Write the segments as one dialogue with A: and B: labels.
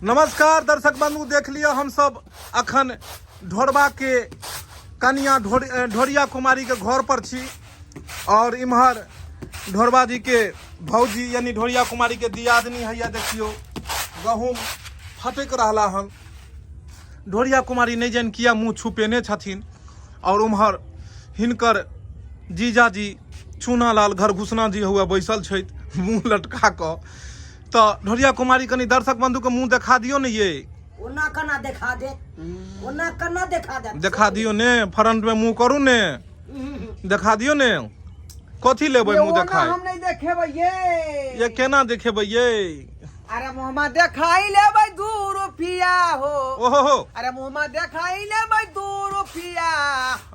A: नमस्कार दर्शक बंधु, देख लिअ हम सब अखन ढोरबा के कनिया ढोरिया कुमारी के घर पर छी और इम्हर ढोरबा जी के भौजी यानी ढोरिया कुमारी के दियादनी हैया देखियो गहूम फटक रहला हन। ढोरिया कुमारी नहीं जान किया मुँह छुपेने छथिन और उम्हर हिनकर जीजाजी चूनालाल घर घुसना जी हुआ बैसल छथि मुँह लटका कऽ। तऽ ढोरिया कुमारी कनी दर्शक बंधु के मुँह देखा दियौ ने ये।
B: ओना कना देखा दे, ओना कना देखा दे,
A: देखा दियौ ने, फ्रंट में मुँह करू ने, देखा दियौ ने। कथी लेबै मुँह देखाय?
C: हम नहीं देखेबै ये।
A: ये केना देखेबै ये?
C: अरे मुँहमा देखाई लेबै 2 रुपया हो।
A: ओहो हो।
C: अरे मुँहमा देखाई लेबै 2 रुपया।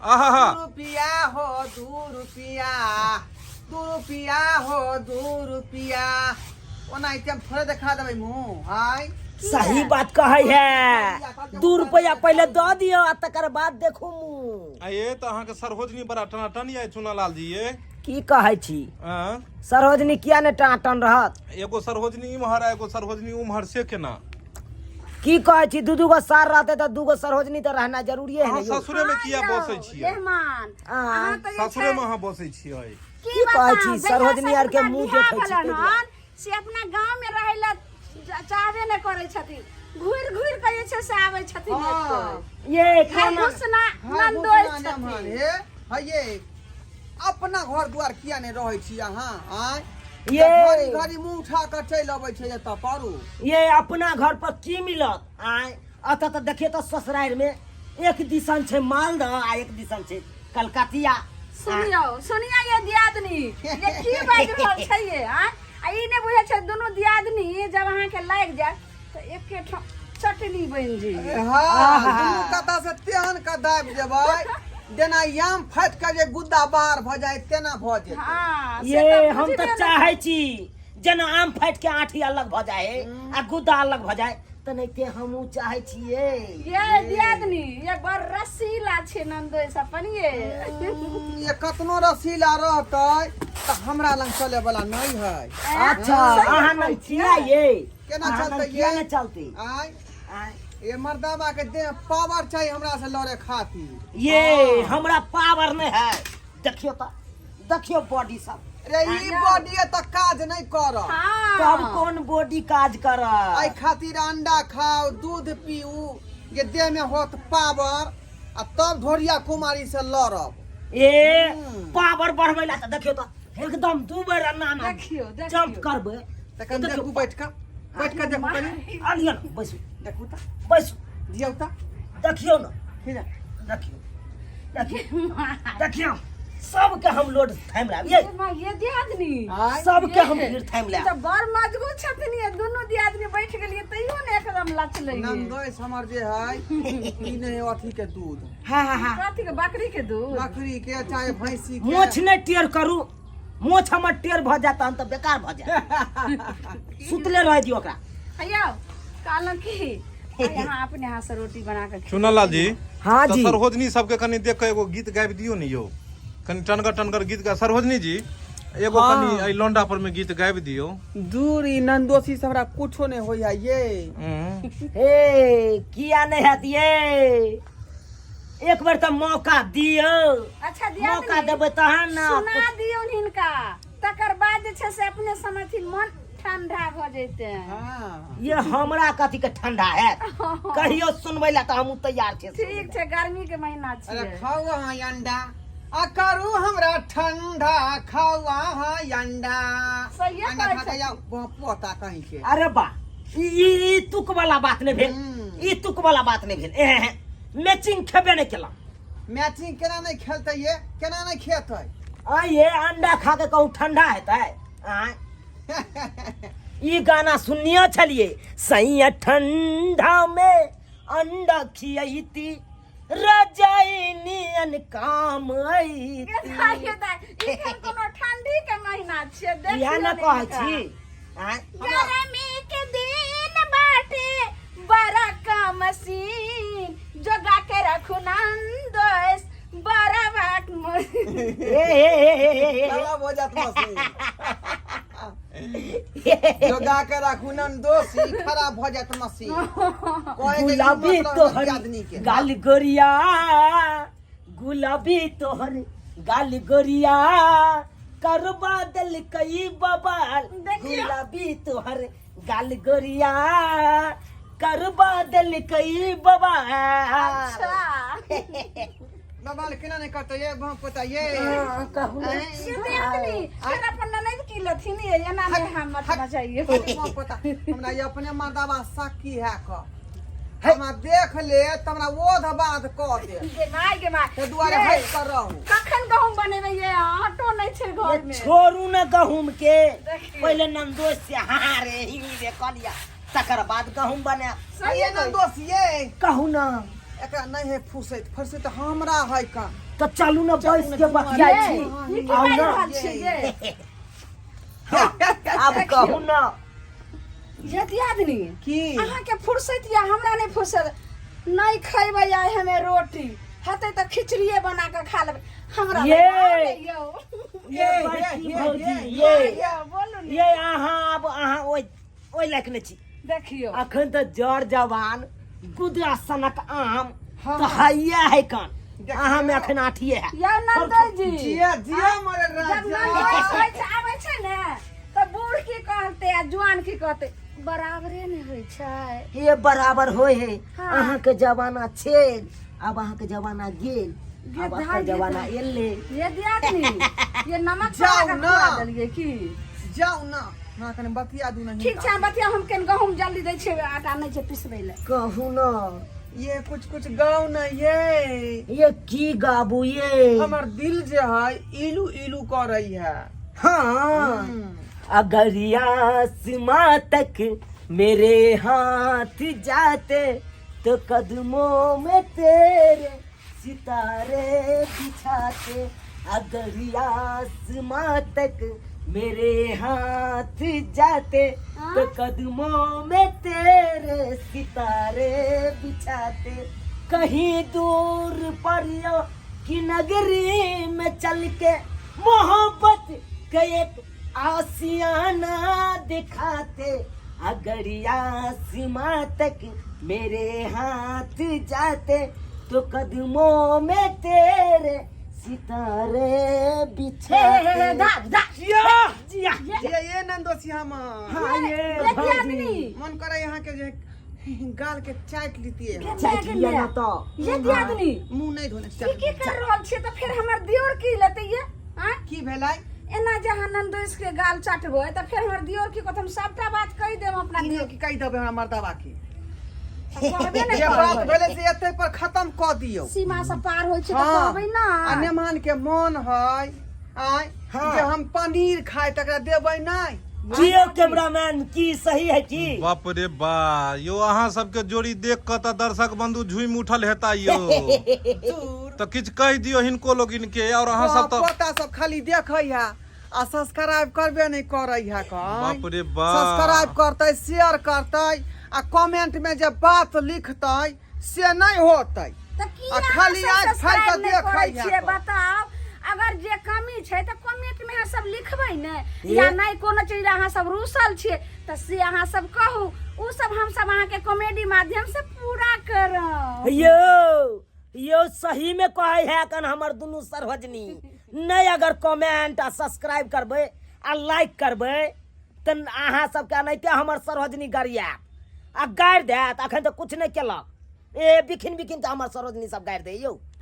A: आहा।
C: 2 रुपया हो, 2 रुपया, 2 रुपया हो, 2 रुपया। ओना हम थोड़े देखा देबै मुँह। हाय
B: सही बात कहै है, 2 रुपया पहले दऽ दियौ आ तकर बाद देखू मुँह।
A: आ ये तऽ अहाँके सरोजनी बड़ा टनाटन ये चुनालाल जी ये।
B: की कहै छी?
A: आँ?
B: सरोजनी किया ने टनाटन रहत?
A: एगो सरोजनी इम्हर आ एगो सरोजनी उम्हर, से केना?
B: की कहै छी, 2-2 गो सार रहते तऽ 2 गो सरोजनी तऽ रहना जरूरी है
A: अहाँ
B: ने यौ।
A: ससुरे में किया
D: हँ यौ,
A: बसै छियै?
D: मेहमान,
B: आँ।
D: अहाँ तऽ जे
A: ससुरे
D: छै-
A: में अहाँ बसै छियै?
B: की कहै छी,
D: बताउ, जहिया
B: सरोजनी
D: से
B: आर के
D: हुनका
B: मुँह
D: बियाह
B: देखै छी
D: भेलनि
B: ताहि दुआरे।
D: हन, से अपना गाँव में रहै लए चाहबे नहि करै छथिन, घुरि घुरि कऽ जे छै से आबै छथिन।
C: हँ।
B: ये खाना
D: घुसना
C: घर
D: ननदोइ
C: घुसना
D: छथिन।
C: नेमहन, हे हये अपना घर दुआर किया नहि रहै छी अहाँ? आँय
B: ये।
C: घड़ी घड़ी मुँह उठा कऽ चलि अबै छै एतऽ परू।
B: ये अपना घर पर की मिलत? आँय एतऽ तऽ देखियौ तऽ ससुरारि में एक दिसन छै मालदह आ एक दिसन छै कलकतिया।
D: सुनियौ सुनियौ ये दियादनी, ये की बाजि रहल छै ये? आँय आ ई नहि बुझै छै दुनू दियादनी जब अहाँके लागि जायत तऽ एके ठाम चटनी बनि जाइए।
C: हँ,
B: आहा।
C: दुनू कता से तेहन कऽ दाबि देबै जेना याम फाटि कऽ जे गुद्दा बाहर भऽ जाय तेना भऽ जेतै।
D: हँ, से
B: ये
D: तऽ
B: हम
D: बुझबे
B: तऽ
D: नहि।
B: चाहै छी जेना आम फाटि के आँठी अलग भऽ जाए आ गुद्दा अलग भऽ जाए, तेनाहिते हमहूँ चाहै छियै।
D: ये दियादनी, ये बड़ रसीला छै ननदोइ सब अपन ये।
C: ये कतनो रसीला रहतै तऽ हमरा लग चले वाला नहि है।
B: अच्छा, अहाँ लग किया ये?
C: केना
B: अहाँ लग
C: चलतै
B: किया
C: ये?
B: नहि चलतै?
C: आँय
B: आँय?
C: ये मर्दाबा के देह पावर चाही हमरा से लड़े खातिर।
B: ये हमरा पावर नहीं है, देखियो तऽ, देखियो बॉडी सब।
C: रे ई बॉडी तऽ काज नहीं करत।
D: हाँ।
B: तब कोन बॉडी काज करत?
C: एहि खातिर अंडा खाओ, दूध पीऊ, जे देह में होत पावर आ तब ढोरिया कुमारी से लड़ब।
B: ए पावर बढ़बै ला तऽ देखियो तऽ एकदम 2 बेर अन्ना में
D: देखियो, देखियो।
B: जंप करबै।
C: तखन
B: देखियो,
C: देखू बैठ कऽ, बैठ कऽ देखू कनि।
B: आलियो ने, बैसू।
C: देखू तऽ।
B: बैसू।
C: दियौ तऽ।
B: देखियौ ने।
C: ठीक है।
B: देखियौ, देखियौ, देखियौ, सबके हम लोड थामि लायब ये।
D: माँ, ये दियादनी।
C: आँय?
B: सबके हम भीड़ थामि लायब।
D: ई तऽ बड़ मजबूत छथिन ये, दुनू दियादनी बैठ गेलियै तैयो ने एकदम लचलै ये।
C: नंदोइस हमर जे है ई नहीं अथी के दूध।
B: हाँ, हाँ, हाँ।
D: कथी के? बकरी के दूध?
C: बकरी के चाहे भैंसी के।
B: मोछ नहि टेढ़ करू, मोछ हमर टेढ़ भऽ जायत तहन तऽ बेकार भऽ जायत। सुतले रहै दियौ ओकरा।
D: हैयौ, कहलहुँ की आइ अहाँ अपने हाथ से रोटी बना के
A: चुनालाल जी।
B: हाँ
A: तऽ
B: जी।
A: सरोजनी सबके कनि देख कऽ एगो गीत गाबि दियौ ने यौ, कनि टनगर टनगर गीत गा। सरोजनी जी एगो
C: हाँ।
A: कनि एहि लौंडा पर में गीत गाबि दियौ।
C: दूर ई नंदोसी से हमरा कुछो नहीं होइया ये।
B: हे किया नहीं हैत ये, एक बेर तऽ मौका दियौ।
D: अच्छा, दिया
B: मौका देबै तहन ने
D: सुना दियौ हिनका, तकर बाद जे छै से अपने समझथिन मन ठंडा भऽ जैते।
C: हाँ।
B: ये हमरा कथी के ठंडा है, कहियो सुनबै ला तऽ हमहूँ तैयार छियै।
D: ठीक छै, गर्मी के महीना
C: अरे
D: छियै।
C: खाउ अहाँ अंडा आ करू हमरा ठंडा, खाउ अहाँ अंडा।
D: सहिए
C: अंडा
D: कहै
C: खा के
D: छथिन।
C: जाउ पोता कहीं के।
B: अरे बा, ई तुक वाला बात नहीं भेल, ई तुक वाला बात नहीं भेल। एहे मैचिंग खेबे नहीं केला।
C: मैचिंग केना नहीं खेलते ये, केना नहीं खेतै?
B: आ ये अंडा खा के कहूँ ठंडा हेतै? आँय ई गाना सुननियो छलिए, सैया ठंडा में अंडा खियैती रजाई नियन काम ऐती।
D: ये दाइ, ई एखन कोनो ठंडी के महीना छियै, देखियौ
B: इएह ने
D: ने
B: कहै
D: हिनका।
B: छी। आँय?
D: गर्मी के दिन बाटे बड़ा कमसीन, जोगा के रखू नंदोस बड़ा बात
B: ए, ए, ए, ए, ए, ए, ए।
C: खराब हो जात मशीन। जोगा के राखू ननदोसी, खराब भऽ जायत मसी। कहै के ई
B: गुलाबी
C: मतलब
B: तोहर
C: दियादनी के।
B: गाल गोरिया, गुलाबी तोहर गाल गोरिया, करबा दिल कई बबाल।
D: देखियौ।
B: गुलाबी तोहर गाल गोरिया, करबा दिल कई बबाल।
D: अच्छा।
C: बबाल केना नहि करतै ये भौं पोता ये?
B: हाँ, कहू ने।
D: से दियादनी फेर अपन ननैद की लथिन ये, एना नहि हम मत बजाइए।
C: अरे भौं पोता, हमरा ये अपने मर्दाबा साकी है क हमरा देख ले त हमरा ओध बाध कऽ दे।
D: गे my, गे my.
C: ताहि दुआरे
D: ये,
C: हटि कऽ रहू।
D: कखन गहूम बनेबै ये? आटो नहि छै घर में।
B: छोड़ू ने गहूम के।
D: देखियौ।
B: पहिले नंदोस से हाँ रे ही रे कऽ लिया, तकर बाद गहूम बनायब।
D: सही
C: ये
D: कहै।
C: नंदोस ये,
B: कहू ना।
C: एकरा नहि है फुसैत, फुसैत हमरा है का।
B: तऽ चलू ने, बैस के बतियाइ
D: ये,
B: छी।
D: ई की
B: आउ
D: बाजि
B: ने।
D: रहल छियै ये?
B: आब कहू ने।
D: ये दियादनी,
C: की?
D: अहाँके फुर्सत या हमरा नहि फुर्सत? नहि खैबै आइ हमे रोटी, हेतै तऽ खिचड़िए बना कऽ खा लेबै। हमरा
B: ये।
D: बना दियौ।
B: ये
C: ये,
B: बड़की
C: ये,
B: भौजी,
C: ये,
B: ये
D: ये बोलू ने।
B: ये अहाँ, आब अहाँ ओहि ओहि लायक नहि छी।
D: देखियौ।
B: अखन तऽ जर जवान गुदरा सनक आम
C: हाँ।
B: तऽ हैया है कान।
C: देखियौ।
B: अहाँ में अखन आठिए है।
D: यौ नंदन जी,
C: जिया जिया मरे
D: जब
C: राजा।
D: नंदन होइ छै, आबै छै ने, तऽ बूढ़ की कहतै आ जुआन की कहतै, बराबरे ने होइ छै।
B: ये बराबर होय है।
D: हाँ।
B: अहाँ के जमाना छै, आब अहाँ के जमाना गेल।
D: गे
B: आब
D: दाइ,
B: अखन
D: गे
B: जमाना
D: दाइ।
B: एलै।
D: ये दियादनी, ये नमक
C: जाउ
D: चढ़ा कऽ
C: ना।
D: खुआ देलियै की?
C: जाउ ना, हमरा कनि बतिया दू ने।
D: ठीक छै, बतिया। हम केन गहूम जल्दी दै छियै, आटा नहि छै पिसबै लए।
B: कहू न।
C: ये कुछ कुछ गाउ न ये।
B: ये की गाबू ये?
C: हमर दिल जे है इलू इलू करै है।
B: हाँ, अगर आसमां तक मेरे हाथ जाते तो कदमों में तेरे सितारे बिछाते, अगर आसमां तक मेरे हाथ जाते तो कदमों में तेरे सितारे बिछाते, कहीं दूर परियों की नगरी में चल के मोहब्बत के एक आसियाना दिखाते, अगर आसमां तक मेरे हाथ जाते तो कदमों में तेरे सितारे बिछाते।
D: दा दा।
B: जिया जिया।
C: ये ये नंदोसी हम।
B: हाँ ये
D: ये
B: भौजी।
D: दियादनी।
C: मन करे यहाँ के जे गाल के चाट लीतिए।
B: चाटि लिअ ना तऽ।
D: ये दियादनी,
C: मुंह नहीं धोने।
D: की की कर रहल छियै? तऽ फेर हमर दियोर की लेतै ये? आँय?
C: की भेलै?
D: एना जे अहाँ ननदोस के गाल चाटबै तऽ फेर हमर दियोर की कहत? हम सबटा बात कहि देब अपना
C: ई
D: दियोर
C: की कहि देबै हमरा मर्दाबा के?
D: के। कहबे ने
C: जे बात
D: करबै।
C: भेलै से एते पर खत्म कऽ दियौ।
D: सीमा से पार होइ छै तऽ
C: हाँ।
D: कहबै ना।
C: आ नेमान के मन है आय
B: हाँ।
C: जे हम पनीर खाय, तकरा देबै नहि।
B: जियो कैमरामैन, की सही है की?
A: बाप रे बा यो, अहाँ सबके जोड़ी देख कऽ तऽ दर्शक बंधु झूमि उठल हेता यो।
C: दूर।
A: तऽ किछु कहि दियौ हिनको लोगिन के और अहाँ सब तऽ
C: पोता सब खाली देखै है आ सब्सक्राइब करबे नहि करै है। कहीं
A: बाप रे बा।
C: सब्सक्राइब करतै, शेयर करतै आ कमेंट में जे बात लिखतै से नहि होतै।
D: तऽ की
C: आ
D: अहाँ
C: खाली
D: सब
C: आँखि फाड़ि कऽ
D: सब्सक्राइब नहि
C: देखै
D: करै
C: है
D: छियै?
C: तऽ।
D: बताउ, अगर जे कमी छै तऽ कमेंट में अहाँ सब लिखबै ने, या नहि कोनो चीज लए अहाँ सब रूसल छियै तऽ से अहाँ सब कहू, उ सब हम सब अहाँके कॉमेडी माध्यम से पूरा करब।
B: यो यो, सही में कहै है कन हमर दुनू सरहोजनी नहि, अगर कमेंट आ सब्सक्राइब करबै आ लाइक करबै तऽ अहाँ सबके एनाहिते हमर सरोजनी गरियात आ गारि देत। अखन तऽ कुछ नहि केलक, ए बिखिन बिखिन तऽ हमर सरोजनी सब गारि दै यौ।